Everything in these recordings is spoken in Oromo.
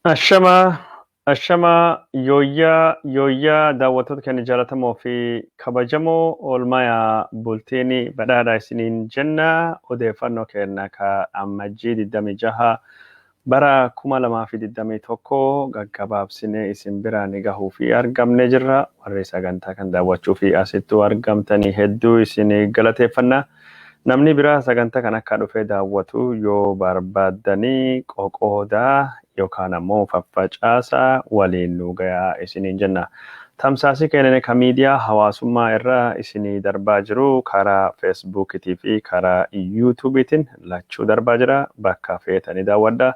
Ashamaa, ashamaa, yooyyaa, yooyyaa daawwattoota keenya jaallatamoo fi kabajamoo oolmaa bultiin badhaadha isiniin jenna. Odeeffannoo keenya ka Ammajjii 26 bara 2021 gaggabaabsinee isin biraan gahuu fi argamne jirra. Warri sagantaa kan daawwachuu fi asittuu argamtanii hedduu isin galateeffanna. Namni biraa sagantaa kan akka dhufee daawwatu yoo barbaaddanii qoqoodaa yookaan ammoo faffacaasaa waliin nu gayaa isiniin jenna. Tamsaasii keenya kan miidiyaa hawaasummaa irra isinii darbaa jiru karaa Feesbuukiitii fi karaa Yuutuubiitiin lachuu darbaa jira. Bakka feetanii daawwadha.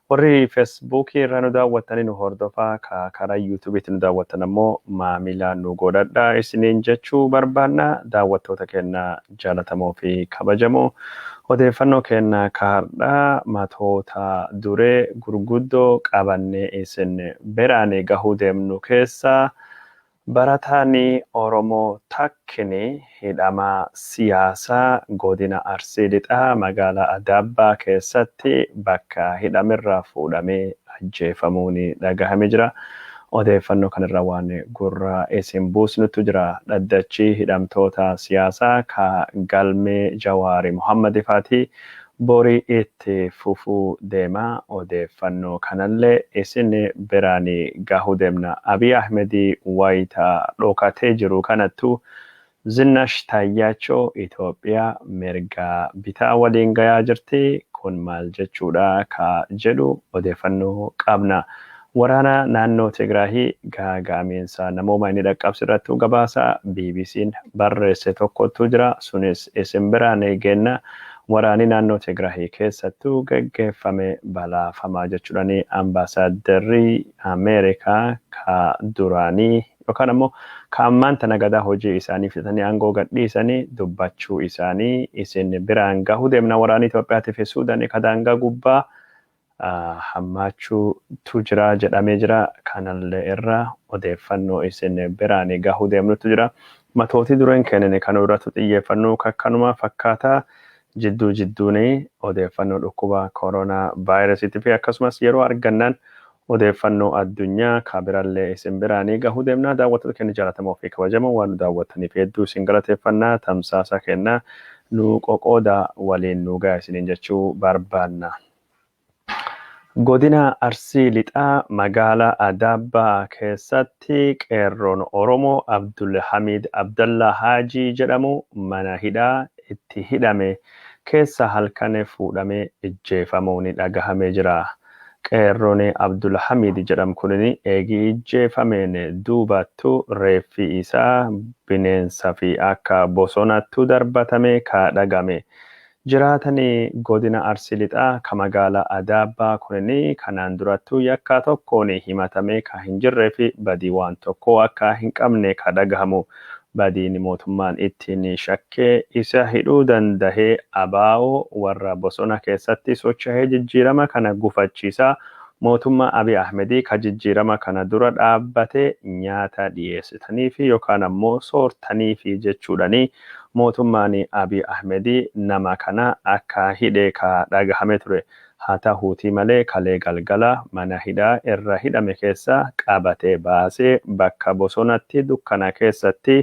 Warri Feesbuukii irra nu daawwattanii nu hordofaa, karaa Yuutuubiitiin nu daawwattan ammoo maamila nu godhadha isiniin jechuu barbaanna. Daawwattoota keenya jaallatamoo fi kabajamoo, odeeffannoo keenya kaardhaa matoota duree gurguddoo qabannee isin biraan gahuu deemnu keessaa, barataan Oromoo takkini hidhamaa siyaasaa godina Arsii Lixaa magaalaa Adaabbaa keessatti bakka hidhamirraa fuudhamee ajjeefamuun dhagahame jira. Odeeffannoo kanarra waan gurra isin buusnutu jira. Dhaddachi hidhamtoota siyaasaa ka galmee Jawaari Muhammad faati borii itti fufuu deema. Odeeffannoo kanallee isin biraan gahuu deemna. Abiy Ahmedii wayita dhokatee jiru kanattu Zinnash Taayyaachoo Itoophiyaa mirga bitaa waliin gayaa jirti. Kun maal jechuudha ka jedhu odeeffannoo qabna. Waraana naannoo Tigraahii gaaga'amiinsa namooma inni dhaqqabsi irratti gabaasa BBC'n barreesse tokkotu jira. Sunis isin biraan geenna. Waraanni naannoo Tigraahii keessattuu geggeeffame balaafamaa jechuudhaan ambaasaaddarri Ameerikaa ka duraanii yookaan ammoo ka ammaan tana gadaa hojii isaanii fixatanii aangoo gadhiisanii dubbachuu isaanii isin biraan gahuu deemna. Waraanni Itoophiyaatii fi Suudaanii ka daangaa gubbaa hammaachuutu jira jedhamee jira. Kanallee irra odeeffannoo isin biraan gahuu deemnutu jira. Matootii dureen kennan kan irratti xiyyeeffannoo kakkanuma fakkaataa jidduu jidduun odeeffannoo dhukkuba koronaa vaayirasiitii fi akkasumas yeroo argannaan odeeffannoo addunyaa kabirallee isin biraanii gahuu deemna. Daawwattoota keenya jaallatamoo fi kabajamoo, waan nu daawwattaniif hedduu isin galateeffannaa. Tamsaasa kennaa nu qoqooda, waliin nu gaha isiniin jechuu barbaanna. Godina Arsii Lixaa magaalaa Adaabbaa keessatti qeerroon Oromoo Abdulhamid Abdallaa Haajii jedhamu mana hidhaa itti hidhame keessa halkan fuudhamee ijjeefamuun dhagahamee jira. Qeerroon Abdulhamid jedhamu kun eegii ijjeefameen duubattu reeffi isaa bineensa fi akka bosonattu darbatame ka dhagame. Jiraatanii godina Arsii Lixaa ka magaalaa Adaabbaa kunin kanaan durattuu yakka tokkoon himatamee ka hin jirree fi badii waan tokkoo akka hin qabne ka dhagahamu. Badiin mootummaan ittiin shakkee isa hidhuu dandahee abaa'oo warra bosona keessatti socho'ee jijjiirama kana gufachiisaa mootummaa Abiy Ahmedii ka jijjiirama kana dura dhaabbatee nyaata dhiyeessitanii fi yookaan ammoo soortanii fi jechuudhanii mootummaan Abiy Ahmedii nama kana akka hidhee ka dhagahame ture. Haa ta'uutii malee, kalee galgala mana hidhaa irra hidhame keessa qabatee baasee bakka bosonatti dukkana keessatti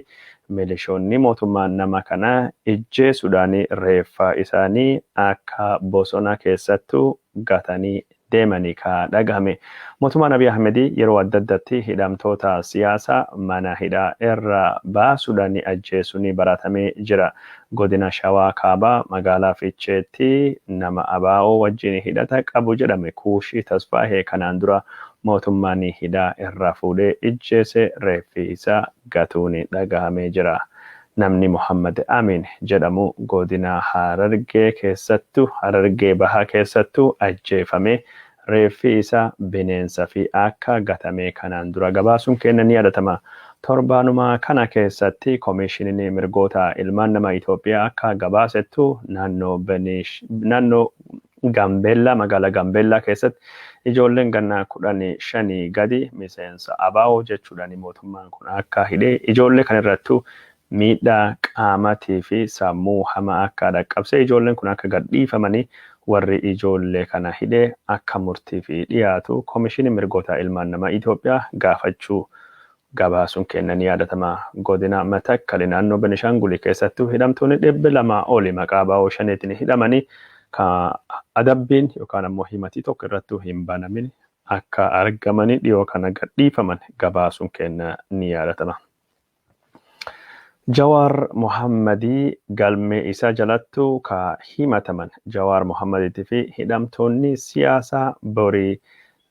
milishoonni mootummaan nama kana ijjeesuudhaan reeffa isaanii akka bosona keessattuu gatanii deemanii ka dhagahame. Mootummaan Abiy Ahmedii yeroo adda addaatti hidhamtoota siyaasaa mana hidhaa irra baasuudhaan ajjeesuun baratamee jira. Godina Shawaa Kaabaa magaalaa Fiicheetti nama abaa'oo wajjin hidhata qabu jedhame Kuushii Tasfaahee kanaan dura mootummaan hidhaa irra fuudhee ijjeese reeffi isaa gatuun dhagahamee jira. Namni Muhammad Amin jedhamu godina Harargee keessattu, Harargee Bahaa keessattu ajjeefame reeffi isaa bineensa fi akka gatame kanaan dura gabaasuun keenya ni yaadatama. Torbaanuma kana keessatti Koomishiniin mirgoota ilmaan nama Itoophiyaa akka gabaasettu naannoo Gaambeellaa, magaalaa Gaambeellaa keessatti ijoolleen gannaa 15 gadi miseensa abaa'oo jechuudhaan mootummaan kun akka hidhee ijoollee kan irrattu miidhaa qaamatii fi sammuu hamaa akka dhaqqabse, ijoolleen kun akka gadhiifamanii Warri ijoollee kana hidhee akka murtiif dhiyaatu Komishinii Mirgoota Ilmaan Namaa Itoophiyaa gaafachuu gabaasuun kenna ni yaadatama. Godina Matakkali naannoo Benishaangulii keessattuu hidhamtoonni 200 oli maqaa ABO Shaneetiin hidhamanii ka adabbiin yookaan ammoo himatii tokko irrattuu hin banamin akka argamanii dhiyoo kana gadhiifaman gabaasuun kenna ni yaadatama. Jawaar Mohammadii galmee isaa jalattu ka himataman Jawaar Mohammadiitii fi hidhamtoonni siyaasaa borii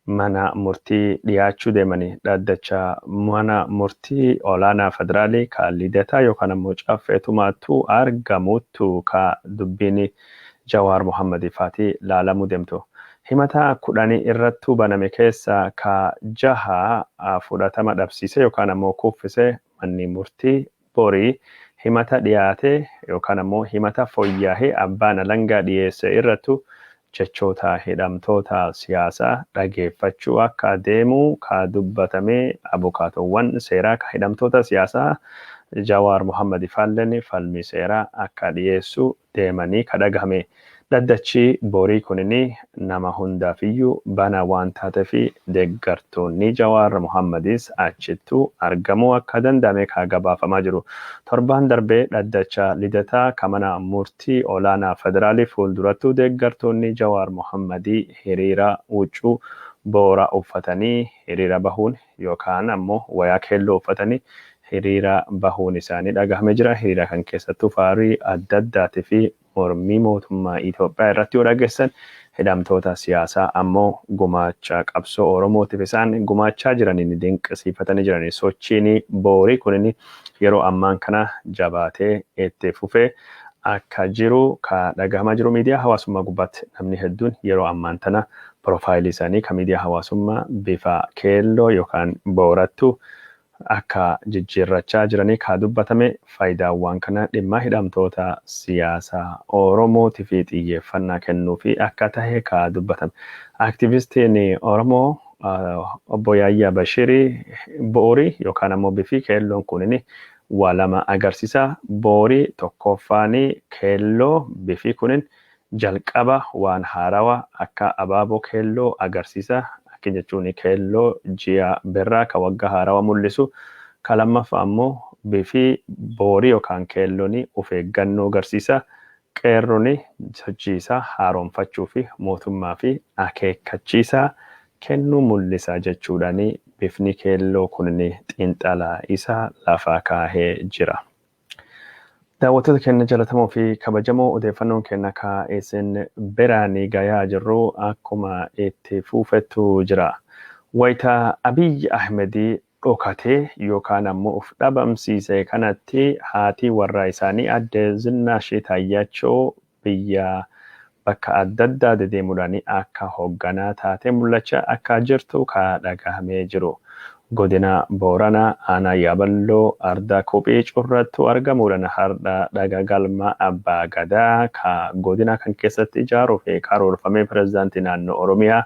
mana murtii dhiyaachuu deemanii dhaddacha mana murtii olaanaa federaalii ka Lidataa yookaan ammoo Caffee Tumaattuu argamuttu ka dubbiin Jawaar Mohammadii faatii laalamuu deemtu. Himata 10 irrattuu baname keessa ka 6 fudhatama dhabsiise yookaan ammoo kuffise manni murtii borii himata dhiyaate yookaan ammoo himata foyyaa'ee abbaan alangaa dhiyeesse irrattu jechoota hidhamtoota siyaasaa dhageeffachuu akka deemu ka dubbatamee abukaatowwan seeraa ka hidhamtoota siyaasaa Jawaar Mohammad faalleen falmii seeraa akka dhiyeessu deemanii ka dhagahame. Dhaddachi borii kunini nama hundaafiyyuu bana waan taateef deeggartoonni Jawaar Mohammadis achittuu argamuu akka danda'ame ka gabaafamaa jiru. Torbaan darbee dhaddacha Lidataa ka mana murtii olaanaa federaalii fuuldurattuu deeggartoonni Jawaar Mohammadii hiriira huccuu boora uffatanii hiriira bahuun yookaan ammoo wayaa keelloo uffatanii hiriira bahuun isaanii dhagahame jira. Hiriira kan keessattuu faarii adda addaatii fi mormii mootummaa Itoophiyaa irratti yoo dhageessan hidhamtoota siyaasaa ammoo gumaacha qabsoo Oromootiif isaan gumaachaa jiraniin dinqisiifatanii jiranii. Sochiin boorii kunin yeroo ammaan kana jabaatee itti fufee akka jiru ka dhagahamaa jiru miidiyaa hawaasummaa gubbaatti namni hedduun yeroo ammaan tana piroofaayilii isaanii ka miidiyaa hawaasummaa bifa keelloo yookaan boorattu akka jijjiirrachaa jiranii ka dubbatame faayidaawwan kana dhimma hidhamtoota siyaasaa Oromootii fi xiyyeeffannaa kennuu fi akka tahe ka dubbatame. Aktivistiin Oromoo obbo Yaayyaa Bashirii boorii yookaan ammoo bifi keelloon kunin waa lama agarsiisa. Boorii tokkoffaan keelloo bifi kunin jalqaba waan haarawaa akka abaaboo keelloo agarsiisa. Akka jechuun keelloo ji'a birraa ka waggaa haarawaa mul'isu. Ka lammaffaa ammoo bifi boorii yookaan keelloon of eeggannoo agarsiisa. Qeerroon sochii isaa haaromfachuu fi mootummaa fi akeekkachiisa kennuu mul'isa jechuudhaan bifni keelloo kunin xiinxala isaa lafa kaahee jira. Daawwattoota keenya jaallatamoo fi kabajamoo odeeffannoon keenya ka isin biraan gayaa jirru akkuma itti fufettu jira. Wayita Abiy Ahmedii dhokatee yookaan ammoo of dhabamsiise kanatti haati warra isaanii adde Zinnaashii Taayyaachoo biyya bakka adda addaa dedeemuudhaan akka hoogganaa taatee mul'achaa akka jirtu ka dhagahamee jiru. Godina Booranaa aanaa Yaaballoo ardaa kophee currattu argamuudhaan har'a dhaga galma Abbaa Gadaa ka godina kan keessatti ijaaruu fi karoorfamee pirezidaantii naannoo Oromiyaa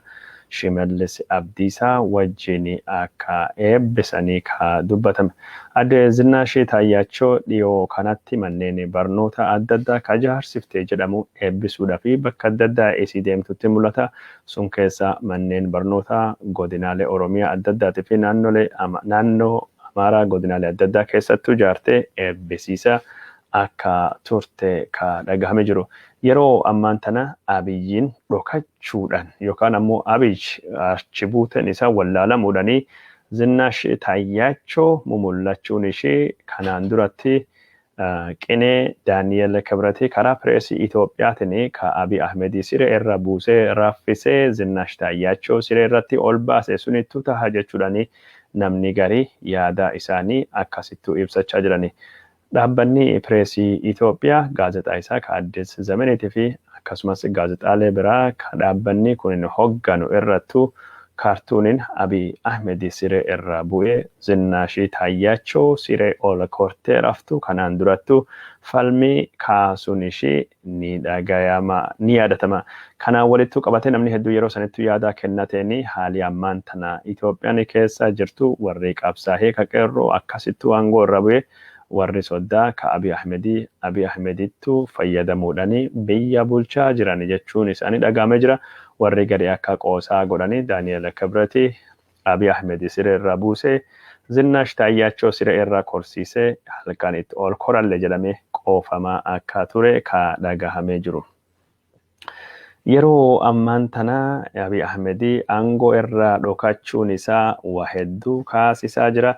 Shimallis Abdiisaa wajjin akka eebbisanii ka dubbatame. Adde Zinnaashii Taayyaachoo dhiyoo kanatti manneen barnoota adda addaa ka ijaarsifte jedhamu eebbisuudhaa fi bakka adda addaa isii deemtutti mul'ata. Sun keessa manneen barnoota godinaalee Oromiyaa adda addaatii fi naannoo Amaaraa godinaalee adda addaa keessattuu ijaartee eebbisiisa akka turte ka dhagahame jiru. Yeroo ammaan tana Abiyyiin dhokachuudhaan yookaan ammoo Abiy achi buuteen isaa wallaalamuudhaan Zinnaash Taayyaachoo mumullachuun ishee kanaan duratti qinee Daani'el Kibiratii karaa pireesii Itoophiyaatiin ka Abiy Ahmedii siree irra buusee raffisee Zinnaash Taayyaachoo siree irratti ol baase sunittu taha jechuudhaan namni garii yaada isaanii akkasittuu ibsachaa jirani. Dhaabbanni pireesii Itoophiyaa gaazexaa isaa ka Addis Zamaniitii fi akkasumas gaazexaalee biraa ka dhaabbanni kun hogganu irrattu kaartuuniin Abiy Ahmed siree irra bu'ee Zinnaashii Taayyaachoo siree ol kortee raftu kanaan durattu falmii kaasuun ishii ni dhagayama ni yaadatama. Kanaan walittuu qabatee namni hedduu yeroo sanittu yaada kennateen haali ammaan tana Itoophiyaan keessa jirtu warri qabsaa'ee ka qeerroo akkasittuu aangoo irra bu'ee Warri soddaa ka Abiy Ahmedii Abiy Ahmedittu fayyadamuudhaan biyya bulchaa jiran jechuun isaanii dhagahamee jira. Warri gadi akka qoosaa godhanii Daani'el Kibrati Abiy Ahmed siree irraa buusee Zinnaash Taayyaachoo siree irraa korsiisee halkan itti ol koralle jedhamee qoofamaa akka ture ka dhagahamee jiru. Yeroo ammaan tana Abiy Ahmed aangoo irraa dhokachuun isaa waa hedduu kaasisaa jira.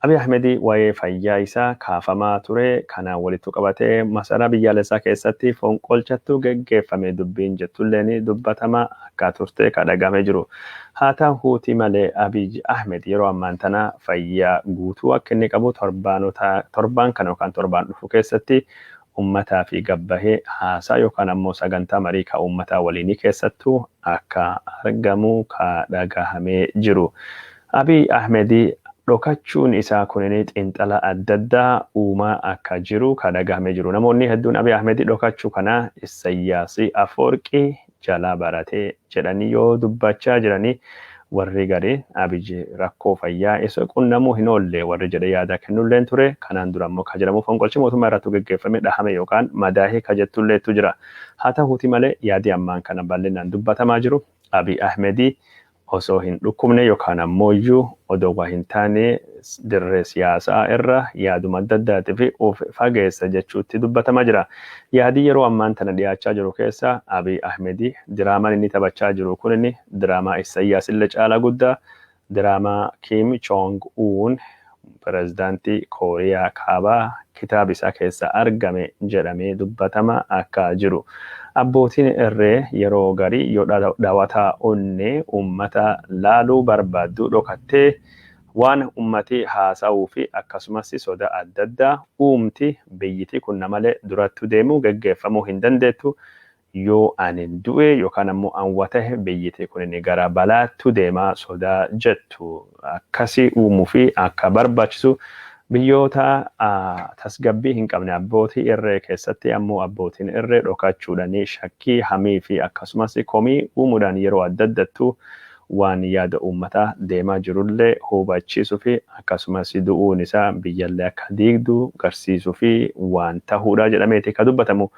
Abiy Ahmed waa'ee fayyaa isaa kaafamaa ture. Kanaan walitti qabatee masaraa biyyaalessaa keessatti fonqolchattu geggeeffame dubbiin jettulleen dubbatamaa akka turte ka dhagahamee jiru. Haa ta'uuti malee Abiy Ahmed yeroo ammaan tana fayyaa guutuu akka inni qabu torbaan kana yookaan torbaan dhufu keessatti uummataa fi gabbahee haasaa yookaan ammoo sagantaa marii ka uummataa waliinii keessattuu akka argamu ka dhagahamee jiru. Abiy Ahmed dhokachuun isaa kunin xiinxala adda addaa uumaa akka jiru ka dhagahamee jiru. Namoonni hedduun Abiy Ahmed dhokachuu kana Isayyaas Afoorqii jalaa baratee jedhanii yoo dubbachaa jiranii, warri gari Abiy rakkoo fayyaa isa qunnamuu hin oolle warri jedhe yaada kennulleen ture. Kanaan dura immoo ka jedhamu fonqolchi mootummaa irratti geggeeffame dhahame yookaan madaahee ka jettulleetu jira. Haa ta'uuti malee yaadi ammaan kana bal'inaan dubbatamaa jiru Abiy Ahmedii osoo hin dhukkubne yookaan ammoo iyyuu odoo waa hin taane dirree siyaasaa irra yaaduma adda addaatii fi of fageessa jechuutti dubbatamaa jira. Yaadii yeroo ammaan tana dhiyaachaa jiru keessa Abiy Ahmedii diraamaan inni taphachaa jiru kun inni diraamaa Isayyaas illee caalaa guddaa, diraamaa Kim Jong Un pirezidaantii Kooriyaa Kaabaa kitaaba isaa keessa argame jedhamee dubbatama akka jiru. Abbootiin irree yeroo garii yoo dhawataa onnee uummata laaluu barbaaddu dhokattee waan ummati haasa'uu fi akkasumas soda adda addaa uumti, biyyiti kun namalee durattu deemuu geggeeffamuu hin dandeettu. Yoo ani du'e yookaan ammoo an tahe biyyiti kun gara balaattu deemaa sodaa jettu akkasii uumuu fi akka barbaachisu, biyyoota tasgabbii hin qabne abbootii irree keessatti ammoo abbootiin irree dhokachuudhaan shakkii, hamii fi akkasumas komii uumuudhaan yeroo adda addattu waan yaada uummataa deemaa jirullee hubachiisuu fi akkasumas du'uun isaa biyyallee akka diigdu garsiisuu fi waan tahuudha jedhameeti ka dubbatamu.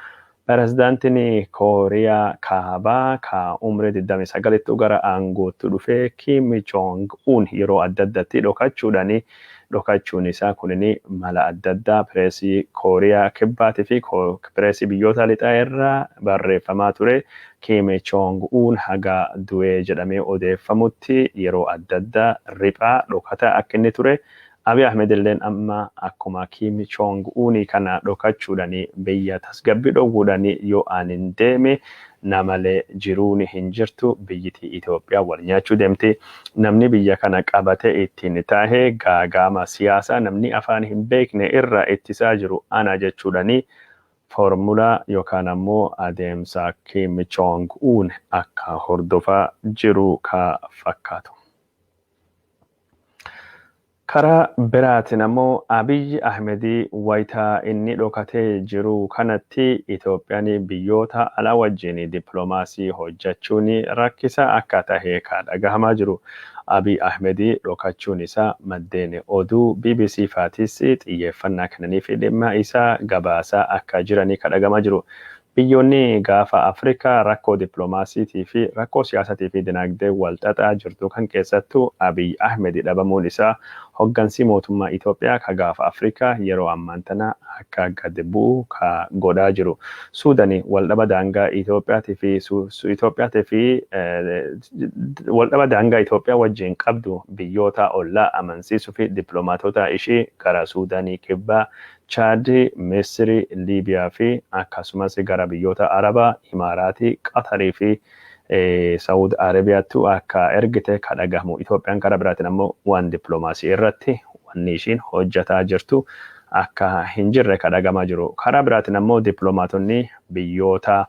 Pirezidaantiin Kooriyaa Kaabaa ka umrii 29tti gara aangootti dhufee Kim Jong Un yeroo adda addatti dhokachuudhaan, dhokachuun isaa kunin mala adda addaa pireesii Kooriyaa Kibbaatii fi pireesii biyyoota lixaa irraa barreeffamaa ture. Kim Jong Un haga du'ee jedhamee odeeffamutti yeroo adda addaa riphaa dhokataa akka inni ture. Abiy Ahmed illeen amma akkuma Kim Jong Un kana dhokachuudhaan biyya tasgabbii dhowwuudhaan yoo ani deeme namalee jiruun hin jirtu, biyyiti Itoophiyaa wal nyaachuu deemti. Namni biyya kana qabate ittiin taa'ee gaagaama siyaasaa namni afaan hin beekne irra ittisaa jiru ana jechuudhaan foormulaa yookaan ammoo adeemsa Kim Jong Un akka hordofaa jiru ka fakkaatu. Karaa biraatiin ammoo Abiy Ahmedii wayitaa inni dhokatee jiru kanatti Itoophiyaan biyyoota alaa wajjin dippiloomaasii hojjechuun rakkisaa akka tahe ka dhagahamaa jiru. Abiy Ahmedii dhokachuun isaa maddeen oduu BBC faatis xiyyeeffannaa kennanii fi dhimma isaa gabaasaa akka jiranii ka dhagahamaa jiru. Biyyoonni gaafa Afrikaa rakkoo dippiloomaasiitii fi rakkoo siyaasatii fi dinagdee wal xaxaa jirtu kan keessattuu Abiy Ahmed dhabamuun isaa hoggansi mootummaa Itoophiyaa ka gaafa Afrikaa yeroo ammaan tana akka gad bu'u ka godhaa jiru. Suudanii waldhaba daangaa Itoophiyaatii fi waldhaba daangaa Itoophiyaa wajjin qabdu biyyoota ollaa amansiisuu fi dippiloomaatota ishii gara Suudaanii Kibbaa, Chaad, Misri, Liibiyaa fi akkasumas gara biyyoota Arabaa, Imaaraatii, Qatarii fi Saawud Arabiyaattu akka ergite ka dhagahamu. Itoophiyaan karaa biraatiin ammoo waan dippiloomaasii irratti wanni ishiin hojjetaa jirtu akka hin jirre ka dhagahamaa jiru. Karaa biraatiin ammoo dippiloomaatonni biyyoota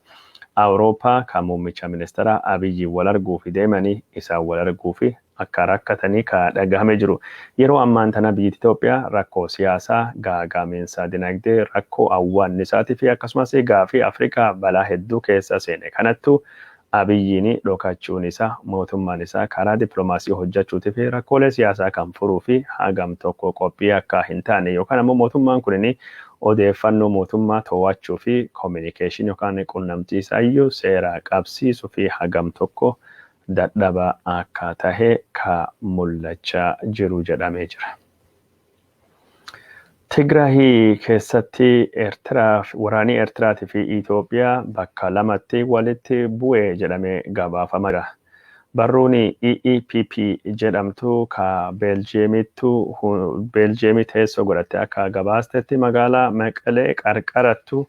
Awurooppaa kan muummicha ministeera Abiyyi wal arguu fi deemanii isaan wal arguu fi akka rakkatanii ka dhagahame jiru. Yeroo ammaan tana biyyi Itoophiyaa rakkoo siyaasaa, gaagamiinsa dinagdee, rakkoo hawwaannisaatii fi akkasumas gaafii Afrikaa balaa hedduu keessa seene. Kanattuu Abiyyiin dhokachuun isaa mootummaan isaa karaa dippiloomaasii hojjechuutii fi rakkoolee siyaasaa kan furuu fi hagam tokko qophii akka hin taane yookaan ammoo mootummaan kunin odeeffannoo mootummaa to'achuu fi koominikeeshinii yookaan qunnamtii isaa iyyuu seera qabsiisuu fi hagam tokko dadhaba akka tahe ka mul'achaa jiru jedhamee jira. Tigraay keessatti waraanni Eertiraatii fi Itoophiyaa bakka lamatti walitti bu'e jedhamee gabaafama jira. Barruun EEPP jedhamtu ka Beeljeemii teessoo godhatte akka gabaastetti magaalaa Maqalee qarqarattu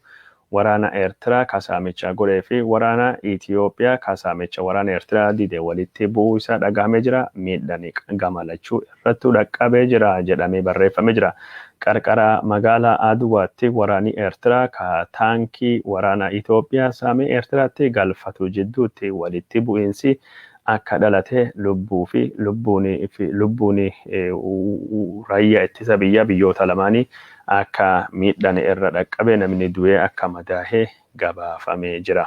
waraana Eertiraa ka saamicha godhee fi waraana Itoophiyaa ka saamicha waraana Eertiraa dide walitti bu'uu isaa dhagahamee jira. Miidhaan gama lachuu irrattu dhaqqabee jira jedhamee barreeffamee jira. Qarqara magaalaa Aduwaatti waraanni Eertiraa ka taankii waraana Itoophiyaa saamee Eertiraatti galfatu jidduutti walitti bu'iinsi akka dhalate lubbuu fi lubbuun raayyaa ittisa biyyaa biyyoota lamaanii akka miidhaan irra dhaqqabe namni du'ee akka madaahee gabaafamee jira.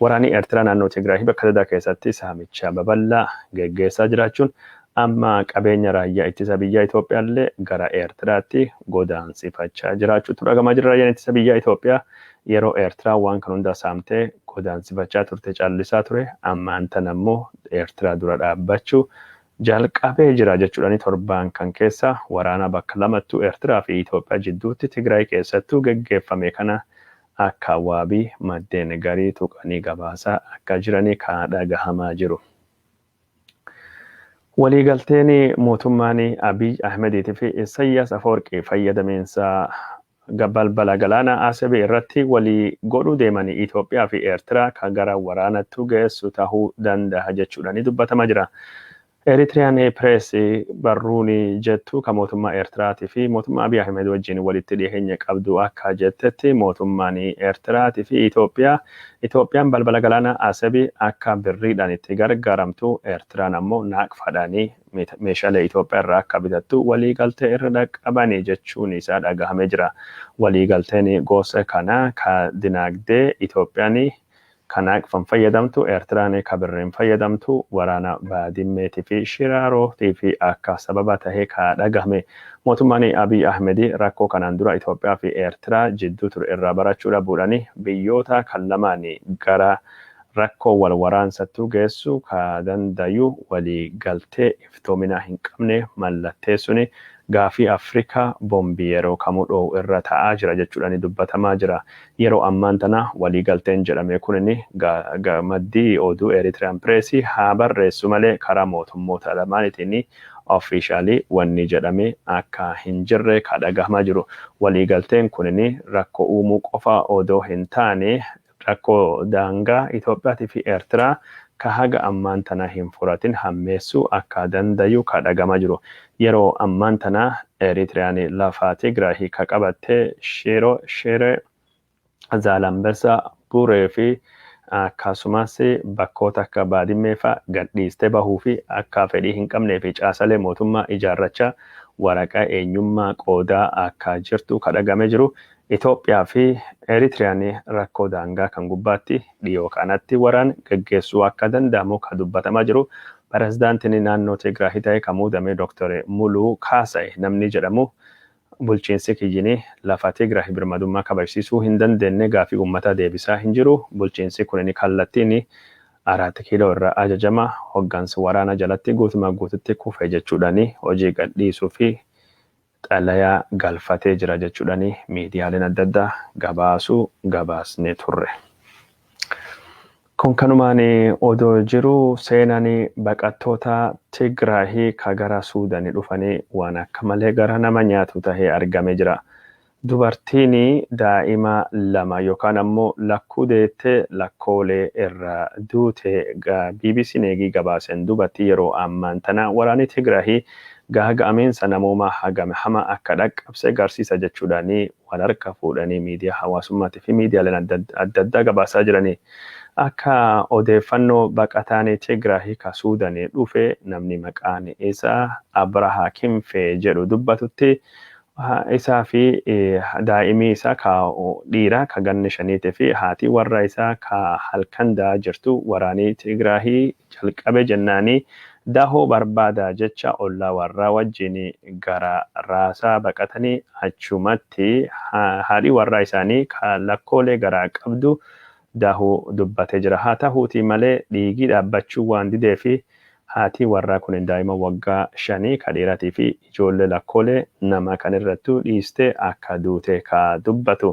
Waraanni Eertiraa naannoo Tigraay bakka adda keessatti saamicha babal'aa geggeessaa jiraachuun amma qabeenya raayyaa ittisa biyyaa Itoophiyaa illee gara Eertiraatti godaansifachaa jiraachuutu dhagamaa jira. Raayyaan ittisa biyyaa Itoophiyaa yeroo Eertiraa waan kan hunda saamtee godaansifachaa turte callisaa ture. Ammaan tana immoo Eertiraa dura dhaabbachuu jalqabee jira jechuudhaan torbaan kan keessa waraana bakka lamattuu Eertiraa fi Itoophiyaa jidduutti Tigraay keessattuu geggeeffame kana akka waabii maddeen garii tuqanii gabaasaa akka jiranii kan dhagahamaa jiru. Waliigalteen mootummaan Abiy Ahmediitii fi Isaayyaas Afawarqii fayyadamiinsa balbala galaana Asabii irratti walii godhuu deemanii Itoophiyaa fi Eertiraa kan gara waraanattu geessu tahuu danda'a jechuudhaan dubbatamaa jira. Eritiriyaan Pirees barruun jettu kan mootummaa Eertiraatii fi mootummaa Abiy Ahmed wajjin walitti dhiyeenya qabdu akka jettetti mootummaan Eertiraatii fi Itoophiyaa Itoophiyaan balbala galaana Asabii akka birriidhaan itti gargaaramtu Eertiraan ammoo naaqfadhaanii meeshaalee Itoophiyaa irraa akka bitattu waliigaltee irra dhaqqabanii jechuun isaa dhagahamee jira. Waliigalteen gosa kana ka dinagdee Itoophiyaan kan naaqfan fayyadamtu Eertiraan ka birriin fayyadamtu waraana Baadimmeetii fi Shiraarootii fi akka sababa tahee ka dhagahame mootummaan Abiy Ahmed rakkoo kanaan dura Itoophiyaa fi Eertiraa jidduu ture irraa barachuu dhabuudhaan biyyoota kan lamaan gara rakkoo wal waraansattuu geessu ka dandayu waliigaltee iftoomina hin qabne mallatteessuun gaafii Afrikaa boombii yeroo kamuu dho'u irra ta'aa jira jechuudhaan dubbatamaa jira. Yeroo ammaan tana waliigalteen jedhame kunin maddii oduu Eritiriyaan Pireesii haa barreessu malee karaa mootummoota lamaaniitiin ofiishaalii wanni jedhame akka hin jirre ka dhagahamaa jiru. Waliigalteen kunin rakkoo uumuu qofa odoo hin taane rakkoo daangaa Itoophiyaatii fi Eertiraa ka haga ammaan tana hin furatin hammeessuu akka dandayu ka dhagamaa jiru. Yeroo ammaan tana Eritiriyaan lafa Tigraay ka qabatte Shiree, Zaalambessa, Buree fi akkasumas bakkoota akka Baadimmee fa'a gadhiistee bahuu fi akka fedhii hin qabnee fi caasalee mootummaa ijaarrachaa waraqaa eenyummaa qoodaa akka jirtu ka dhagamee jiru. Itoophiyaa fi Eritiriyaan rakkoo daangaa kan gubbaatti dhiyoo kanatti waraan geggeessuu akka danda'amu ka dubbatamaa jiru. Pirezidaantiin naannoo Tigraay ta'e kan muudame Dr. Muluu Kaasa'e namni jedhamu bulchiinsi kiyyini lafa Tigraay birmadummaa kabajsiisuu hin dandeenye gaafii uummataa deebisaa hin jiru. Bulchiinsi kunin kallattiin 4 kiiloo irraa ajajama hoggansa waraana jalatti guutumaa guututti kufe jechuudhaan hojii gadhiisuu fi xalayaa galfatee jira jechuudhaan miidiyaaleen adda addaa gabaasuu gabaasnee turre. Kun kanumaan odoo jiru seenaan baqattoota Tigraay ka gara Suudaanii dhufanii waan akka malee gara nama nyaatu tahee argamee jira. Dubartiin daa'ima lama yookaan ammoo lakkuu deettee lakkoolee irraa duute BBC eegii gabaaseen dubartii yeroo ammaan tana waraanni Tigraay gaaga'amiinsa namoomaa hagame hama akka dhaqqabse agarsiisa jechuudhaan wal harka fuudhanii miidiyaa hawaasummaatii fi miidiyaaleen adda addaa gabaasaa jiranii. Akka odeeffannoo baqataan Tigraay ka Suudaanii dhufe namni maqaan isaa Abrahaa Kinfee jedhu dubbatutti Isaa fi daa'imii isaa ka dhiiraa ka ganna shaniitii fi haati warra isaa ka halkan da'aa jirtu waraanii Tigraahii jalqabe jennaanii dahoo barbaada jecha ollaa warraa wajjin gara raasaa baqatanii achumatti haadhi warraa isaanii ka lakkoolee garaa qabdu dahuu dubbatee jira. Haa ta'uutii malee dhiigii dhaabbachuu waan didee fi haati warraa kun daa'ima waggaa 5 ka dhiiraatii fi ijoollee lakkoolee nama kan irrattu dhiistee akka duute ka dubbatu.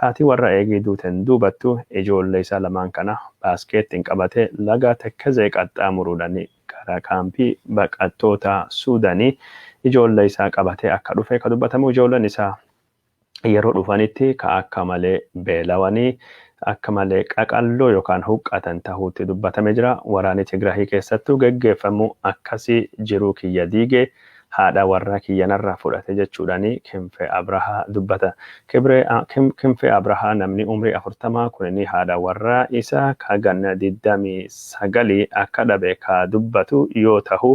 Haati warra eegii duuteen duubattu ijoollee isaa lamaan kana baaskeettiin qabatee laga Tekkazee qaxxaamuruudhaan gara kaampii baqattoota Suudaanii ijoollee isaa qabatee akka dhufe ka dubbatamu. Ijoolleen isaa yeroo dhufanitti ka akka malee beelawanii akka malee qaqalloo yookaan huqqatan ta'uutti dubbatamee jira. Waraanni Tigraahii keessattuu geggeeffamu akkasii jiruu kiyya diigee haadha warraa kiyyanarraa fudhate jechuudhaan Kinfee Abrahaa dubbata. Kinfee Abrahaa namni umrii 40 kunini haadha warraa isaa ka ganna 29 akka dhabe ka dubbatu yoo ta'u,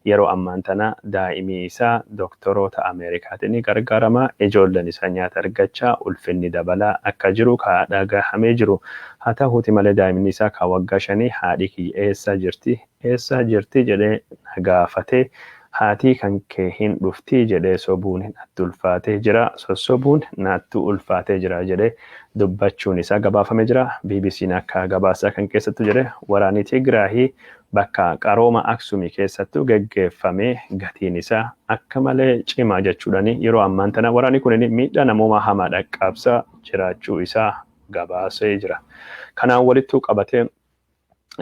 yeroo ammaan tana daa'imii isaa doktoroota Ameerikaatiin gargaarama. Ijoolleen isaa nyaata argachaa ulfinni dabalaa akka jiru ka dhagahamee jiru. Haa ta'uuti malee daa'imni isaa ka waggaa 5 haadhi kiyya eessa jirti eessa jirti jedhee na gaafatee, haatii kan kee hin dhuftii jedhee sobuun natti ulfaatee jira, sossobuun natti ulfaatee jira jedhee dubbachuun isaa gabaafamee jira. BBC'n akka gabaasaa kan keessattu jedhe waraanni Tigraahii bakka qarooma Aksumii keessattuu geggeeffamee gatiin isaa akka malee cimaa jechuudhaan yeroo ammaan tana waraanni kun miidhaa namoomaa hamaa dhaqqabsaa jiraachuu isaa gabaasee jira. Kanaan walittuu qabatee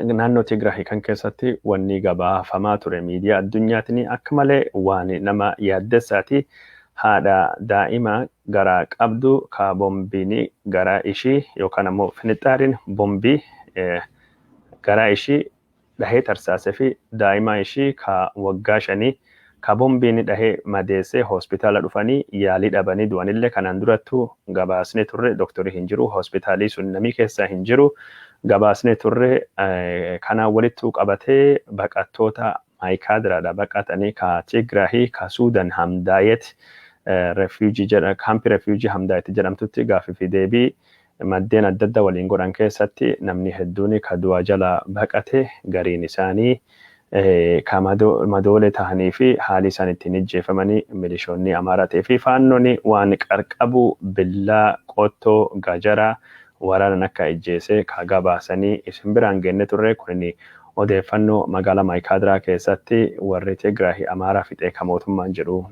naannoo Tigraahii kan keessatti wanni gabaafamaa ture miidiyaa addunyaatiin akka malee waan nama yaaddessaati. Haadha daa'ima garaa qabdu ka bombiin garaa ishii yookaan ammoo finixaariin bombii garaa ishii dhahee tarsaasee fi daa'ima ishii ka waggaa 5 ka bombiin dhahee madeessee hospitaala dhufanii yaalii dhabanii du'anillee kanaan durattuu gabaasnee turre. Doktorii hin jiru, hospitaalii sun namii keessaa hin jiru gabaasnee turre. Kanaan walittuu qabatee baqattoota Maayikaadiraadha baqatanii ka Tigraahii ka Suudan Hamdaayet refugee jedha, kaampii refugee Hamdaayet jedhamtutti gaaffii fi deebii maddeen adda addaa waliin godhan keessatti namni hedduun ka du'a jala baqate, gariin isaanii ka madoolee tahanii fi haalli isaan ittiin ijjeefamanii milishoonni Amaaraa fi faannoon waan qarqabu billaa, qottoo, gajaraa waraanan akka ijjeese ka gabaasanii isin biraan geenne turre. Kunin odeeffannoo magaalaa Maayikaadiraa keessatti warri Tigraahii Amaaraa fixee ka mootummaan jedhu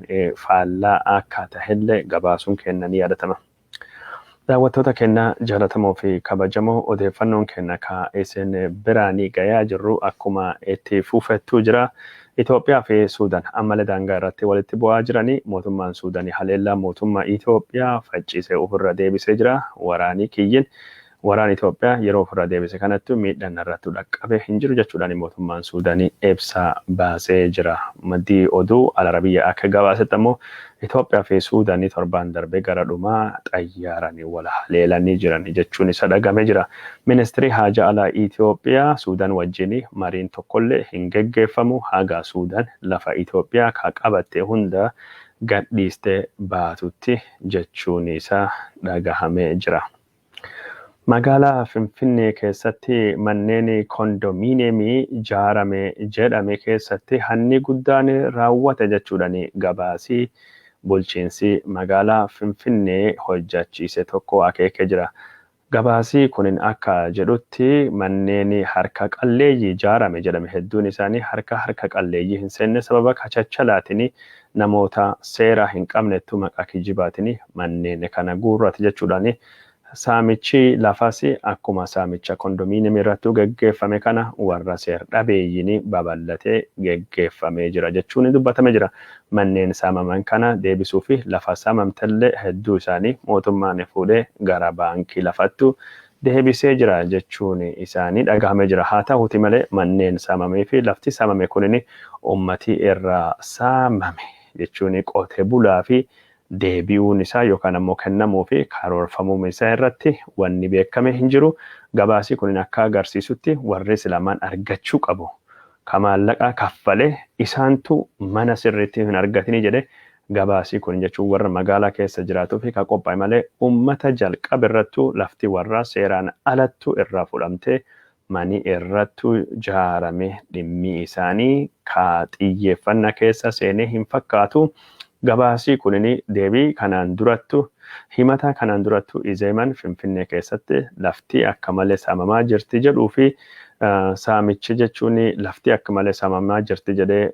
faallaa akka tahellee gabaasuun kennanii yaadatama. Daawwattoota keenya jaallatamoo fi kabajamoo, odeeffannoon keenya ka isin biraanii gayaa jirru akkuma itti fufettuu jira. Itoophiyaa fi Suudaan ammallee daangaa irratti walitti bu'aa jiranii. Mootummaan Suudaanii haleellaa mootummaa Itoophiyaa faccisee ofirra deebisee jira. Waraanii kiyyin waraan Itoophiyaa yeroo ofirra deebise kanatti miidhaan irratti dhaqqabe hin jiru jechuudhaan mootummaan Suudaanii ibsa baasee jira. Maddii oduu Alarabiyyaa akka gabaasetti ammoo Itoophiyaa fi Suudaanii torbaan darbe gara dhumaa xayyaaranii wal haleelanii jiran jechuun isa dhagamee jira. Ministirii Haajaa Alaa Itoophiyaa Suudaan wajjin mariin tokkollee hin geggeeffamu haga Suudaan lafa Itoophiyaa ka qabatte hunda gadhiistee baatutti jechuun isaa dhagahamee jira. Magaalaa Finfinnee keessatti manneen kondominiyeemii ijaarame jedhame keessatti hanni guddaan raawwate jechuudhaan gabaasii bulchiinsi magaalaa Finfinnee hojjechiise tokko akeekee jira. Gabaasii kunin akka jedhutti manneen harka qalleeyyii ijaarame jedhame hedduun isaanii harka qalleeyyii hin seenne, sababa kachachalaatiin namoota seera hin qabnettu maqaa kijibaatiin manneen kana guurrate jechuudhaan, saamichi lafas akkuma saamicha kondominiyeemii irratti geggeeffame kana warra seer dhabeeyyiin babal'atee geggeeffamee jira jechuun dubbatamee jira. Manneen saamaman kana deebisuu fi lafa saamamtellee hedduu isaanii mootummaan fuudhee gara baankii lafattu deebisee jira jechuun isaanii dhagahamee jira. Haa ta'uuti malee manneen saamamee fi lafti saamame kunin ummati irraa saamame jechuun qotee bulaa fi deebi'uun isaa yookaan ammoo kennamuu fi karoorfamuun isaa irratti wanni beekame hin jiru. Gabaasii kun akka agarsiisutti warri islaamaan argachuu qabu. Ka maallaqa kaffalee isaantu mana sirriitti hin argatini jedhe. Gabaasii kun jechuun warra magaalaa keessa jiraatuu fi ka qophaa'e malee uummata jalqaba irrattuu lafti warraa seeraan alattuu irraa fudhamtee mani irrattuu jaarame dhimmi isaanii ka xiyyeeffannaa keessa seenee hin fakkaatu. Gabaasii kunin deebii kanaan durattu himata kanaan durattu Izeeman Finfinnee keessatti lafti akka malee saamamaa jirti jedhuu fi saamichi jechuun lafti akka malee saamamaa jirti jedhee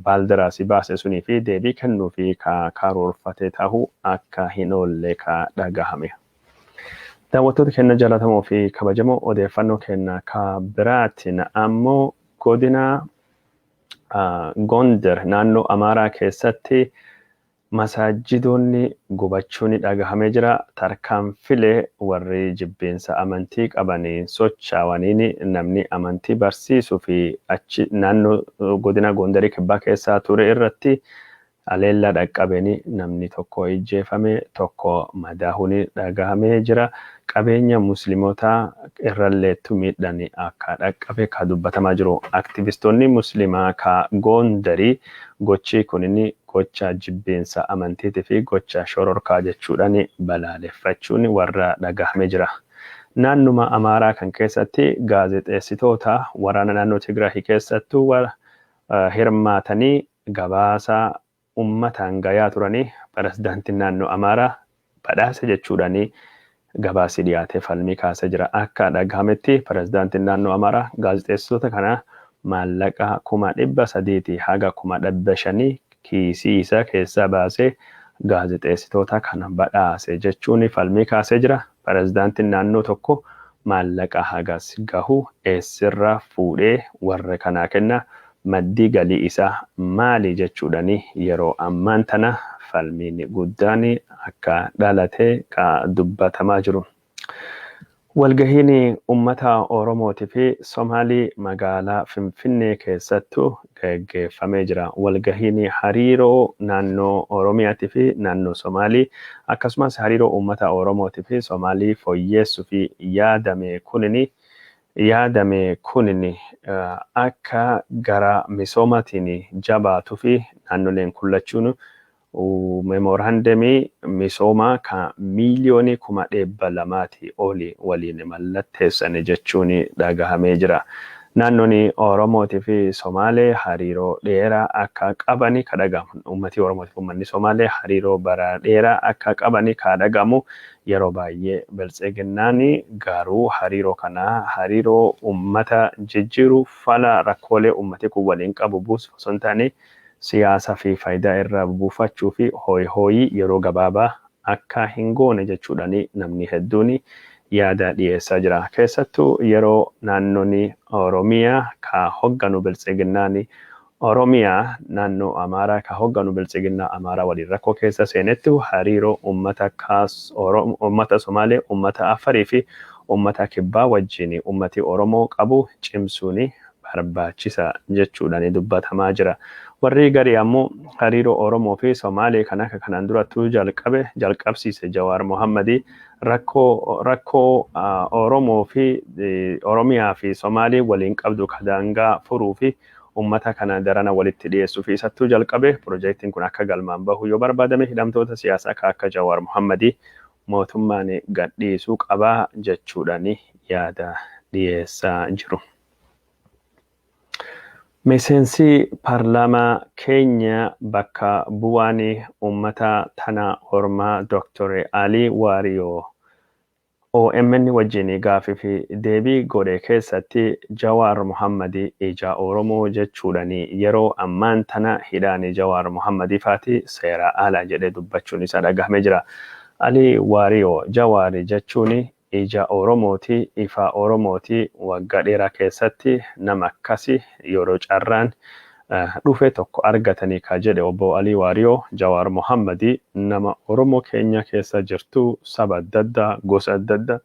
baaldaraasii baase sunii fi deebii kennuu fi ka karoorfate ta'uu akka hin oolle ka dhagahame. Daawwattoota keenya jaallatamoo fi kabajamoo, odeeffannoo keenya ka biraatiin ammoo godina Gondar naannoo Amaaraa keessatti masaajidoonni gubachuun dhagahamee jira. Tarkaanfilee warri jibbiinsa amantii qabanii socho'aniin namni amantii barsiisuu fi achi naannoo godina Gondarii kibbaa keessaa ture irratti aleellaa dhaqqabeen namni tokko ijjeefame, tokko madaahuun dhagahamee jira. Qabeenya musliimotaa irralleettu miidhaan akka dhaqqabe ka dubbatamaa jiru. Aktivistoonni musliimaa ka Gondarii gochi kunin gocha jibbiinsa amantiitii fi gocha shororkaa jechuudhaan balaaleffachuun warra dhagahamee jira. Naannuma Amaaraa kan keessatti gaazexeessitoota waraana naannoo Tigraay keessattuu hirmaatanii gabaasa uummataan gayaa turanii pirezidaantiin naannoo Amaaraa badhaasa jechuudhaan gabaasi dhiyaatee falmii kaasee jira. Akka dhagahametti pirezidaantiin naannoo Amaaraa gaazexeessitoota kana maallaqa 300,000 haga 500,000 kiisii isaa keessaa baasee gaazexeessitoota kana badhaase jechuun falmii kaasee jira. Pirezidaantiin naannoo tokko maallaqa hagas gahu eessirraa fuudhee warra kanaa kenna? Maddii galii isaa maali jechuudhaan yeroo ammaan tana falmiin guddaan akka dhalate ka dubbatamaa jiru. Walgahiin uummata Oromootii fi Somaalii magaalaa Finfinnee keessattuu gaggeeffamee jira. Walgahiin hariiroo naannoo Oromiyaatii fi naannoo Somaalii akkasumas hariiroo uummata Oromootii fi Somaalii fooyyessuu fi yaadame kunin akka gara misoomaatiin jabaatuu fi naannoleen kun lachuun meemoraandemii misoomaa kan miiliyoonii 200,000 oli waliin mallatteessan jechuun dhagahamee jira. Naannoon Oromootii fi Somaalee hariiroo dheeraa akka qabani ka dhagahamu. Uummatni Oromootii fi uummanni Somaalee hariiroo bara dheeraa akka qabani ka dhagahamu. Yeroo baay'ee biltsiginnaan garuu hariiroo kana hariiroo uummata jijjiiruu, fala rakkoolee uummati kun waliin qabu buusuuf osoo hin taane, siyaasa fi faayidaa irraa buufachuu fi hooyi hooyii yeroo gabaabaa akka hin goone jechuudhaan namni hedduun yaada dhiyeessaa jira. Keessattuu yeroo naannoon Oromiyaa ka hogganu biltsiginnaan Oromiyaa naannoo Amaaraa ka hogganu biltsiginnaa Amaaraa waliin rakkoo keessa seenettu hariiroo uummata kaas uummata Somaalee, uummata Afarii fi uummata Kibbaa wajjin uummati Oromoo qabu cimsuun barbaachisa jechuudhaan dubbatamaa jira. Warri garii ammoo hariiroo Oromoo fi Somaalee kan akka kanaan durattuu jalqabe jalqabsiise Jawaar Mohammadii rakkoo Oromoo fi Oromiyaa fi Somaalee waliin qabdu ka daangaa furuu fi uummata kana darana walitti dhiyeessuu fi isattuu jalqabe, piroojeektiin kun akka galmaan bahu yoo barbaadame hidhamtoota siyaasaa akka akka Jawaar Mohammadii mootummaan gadhiisuu qabaa jechuudhaan yaada dhiyeessaa jiru. Miseensi paarlaamaa keenya bakka bu'aan uummata tana Ormaa Dr. Alii Waariyoo OMN wajjin gaafii fi deebii godhe keessatti Jawaar Mohammadii ija Oromoo jechuudhaan yeroo ammaan tana hidhaan Jawaar Mohammadii faati seera ala jedhee dubbachuun isaa dhagahamee jira. Alii Waariyoo Jawaar jechuun ija Oromooti, ifa Oromooti. Waggaa dheeraa keessatti nama akkasi yeroo carraan dhufe tokko argatanii ka jedhe obbo Alii Waariyoo, Jawaar Mohammadii nama Oromoo keenya keessa jirtu saba adda addaa, gosa adda addaa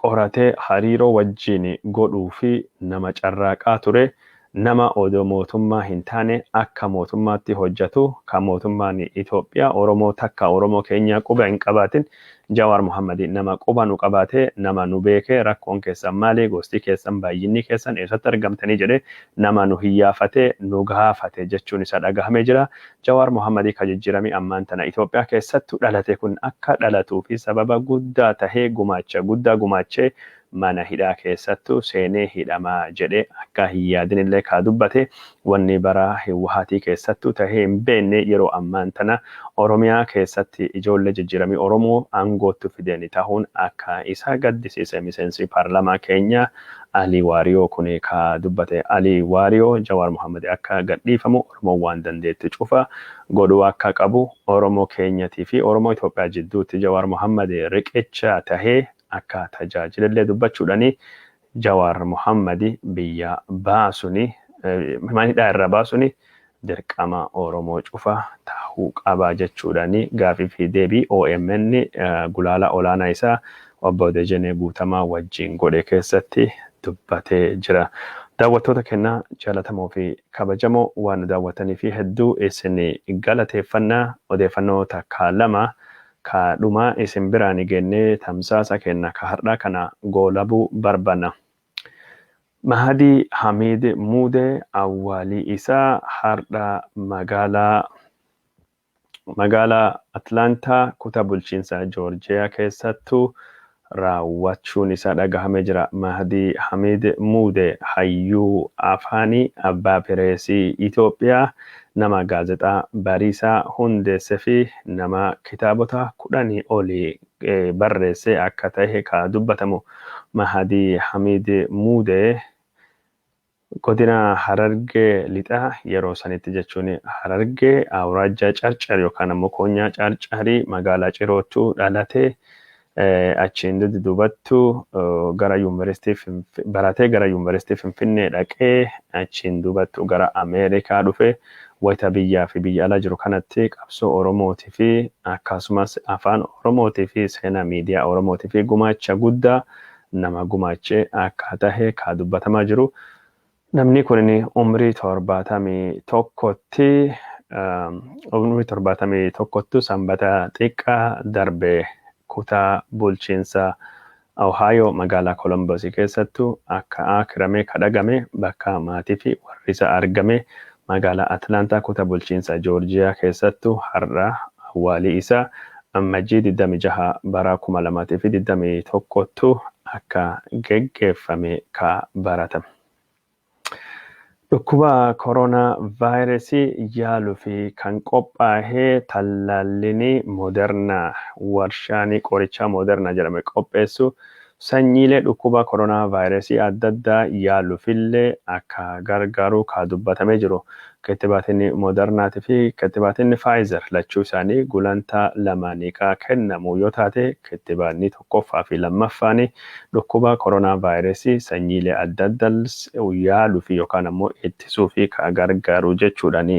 qoratee hariiroo wajjin godhuu fi nama carraaqaa ture. Nama odoo mootummaa hin taane akka mootummaatti hojjetu, kan mootummaan Itoophiyaa Oromoo takka Oromoo keenya quba hin qabaatin, Jawaar Mohammad nama quba nu qabaate, nama nu beeke, rakkoon keessan maali, gosti keessan, baay'inni keessan, eessatti argamtanii jedhee nama nu hiyyaafate, nu gaafate jechuun isa dhagahamee jira. Jawaar Mohammad ka jijjiiramii ammaan tana Itoophiyaa keessattuu dhalate kun akka dhalatuu fi sababa guddaa tahee gumaacha guddaa gumaachee mana hidhaa keessattuu seenee hidhamaa jedhee akka hin yaadinillee kaa dubbate, wanni bara Hiwwahaatii keessattuu tahee hin beekne yeroo ammaan tana Oromiyaa keessatti ijoollee jijjiiramii Oromoo aangootti fideen tahuun akka isa gaddisiise miseensi paarlaamaa keenya Alii Waariyoo kun ka dubbate. Alii Waariyoo Jawaar Mohammad akka gadhiifamu Oromoon waan dandeetti cufa godhuu akka qabu, Oromoo keenyatii fi Oromoo Itoophiyaa jidduutti Jawaar Mohammad riqicha tahee akka tajaajilillee dubbachuudhani Jawaar Mohammad biyya baasuni, mana hidhaa irraa baasuni dirqama Oromoo cufa tahuu qaba jechuudhani gaafii fi deebii OMN gulaala olaanaa isaa obbo Dejenee Guutamaa wajjin godhe keessatti dubbatee jira. Daawwattoota keenya jaalatamoo fi kabajamoo, waan nu daawwatanii fi hedduu isin galateeffannaa. Odeeffannoo takka lama ka dhumaa isin biraan geennee tamsaasa keenya ka har'aa kana goolabuu barbaanna. Mahadii Hamiid Muudee awwaalii isaa har'a magaalaa Atlaantaa kutaa bulchiinsa Joorjiyaa keessattuu raawwachuun isaa dhagahamee jira. Mahadii Hamiid Muudee hayyuu afaanii, abbaa pireesii Itoophiyaa, nama gaazexaa Bariisaa hundeesse fi nama kitaabota 10 olii barreesse akka ta'e ka dubbatamu. Mahadii Hamiid Muudee godina Harargee Lixaa, yeroo sanitti jechuun Harargee awraajjaa Carcar yookaan ammoo Koonyaa Carcarii, magaalaa Ciroottuu dhalate. Achiin dubattu gara yuunivarsiitii baratee gara yuunivarsiitii Finfinnee dhaqee, achiin dubattu gara Ameerikaa dhufe. Wayita biyyaa fi biyya ala jiru kanatti qabsoo Oromootii fi akkasumas afaan Oromootii fi seenaa miidiyaa Oromootii fi gumaacha guddaa nama gumaachee akka tahe ka dubbatamaa jiru. Namni kun umrii 71tti, umrii 71ttu sanbata xiqqaa darbe kutaa bulchiinsa Ohio magaalaa Columbus keessattuu akka akiramee kadhagame, bakka maatii fi warri isa argame magaalaa Atlaantaa kutaa bulchiinsa Joorjiyaa keessattuu har'a awwaalii isaa Ammajjii 26 bara 2021ttu akka geggeeffame ka baratame. Dhukkuba koronaa vaayirasii yaaluu fi kan qophaa'ee tallaalliin Moderna, warshaan qorichaa Moderna jedhame qopheessu, sanyiilee dhukkuba koronaa vaayirasii adda addaa yaaluufillee akka gargaaru ka dubbatamee jiru. Kittibaatiin Modernaatii fi kittibaatiin Pfizer lachuu isaanii gulantaa lamaanii ka kennamu yoo taate, kittibaanni tokkoffaa fi lammaffaan dhukkuba koronaa vaayirasii sanyiilee adda addaa yaaluu fi yookaan ammoo ittisuu fi ka gargaaru jechuudhaan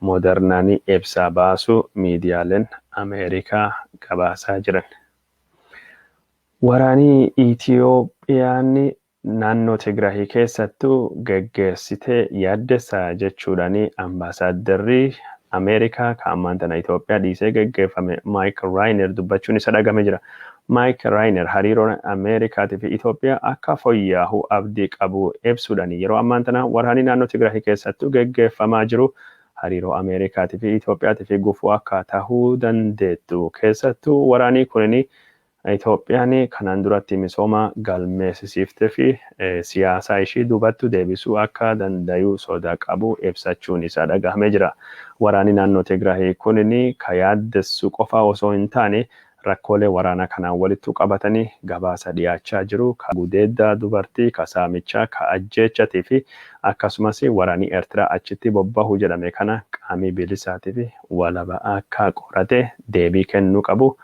Modernaan ibsa baasu miidiyaaleen Ameerikaa gabaasaa jiran. Waraanni Itiyoophiyaan naannoo Tigraay keessattuu geggeessitee yaaddessa jechuudhaan ambaasaaddarri Ameerikaa kan ammaan tana Itoophiyaa dhiisee geggeeffame Maayik Raayiner dubbachuun isa dhagame jira. Maayik Raayiner hariiroon Ameerikaatii fi Itoophiyaa akka fooyya'u abdii qabu ibsuudhaan, yeroo ammaan tana waraanni naannoo Tigraay keessattuu geggeeffamaa jiru hariiroo Ameerikaatii fi Itoophiyaatii fi gufuu akka tahuu dandeettu, keessattuu waraanni kunin Itoophiyaan kanaan duratti misooma galmeessisiiftee fi siyaasa ishii duubatti deebisuu akka dandayu sodaa qabu ibsachuun isaa dhagahamee jira. Waraanni naannoo Tigraay kunin ka yaaddessu qofa osoo hin taane, rakkoolee waraanaa kanaan walitti qabatanii gabaasa dhiyaachaa jiru. Ka gudeedda dubartii, ka saamichaa, ka ajjeechatii fi akkasumas waraanni Eertiraa achitti bobbahu jedhame kana qaamii bilisaatii fi walaba akka qorate deebii kennuu qabu.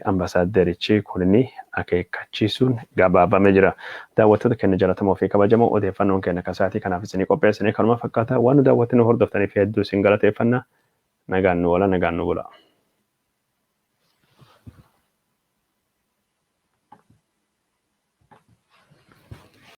Ambaasaaderichi kunin akeekkachiisuun gabaabamee jira. Daawwattoota keenya jaallatamoo fi kabajamoo, odeeffannoon keenya kasaatii kanaaf isinii qopheessine kanuma fakkaata. Waan nu daawwattanii hordoftaniif hedduu isin galateeffanna. Nagaan nu oola, nagaan nu bula.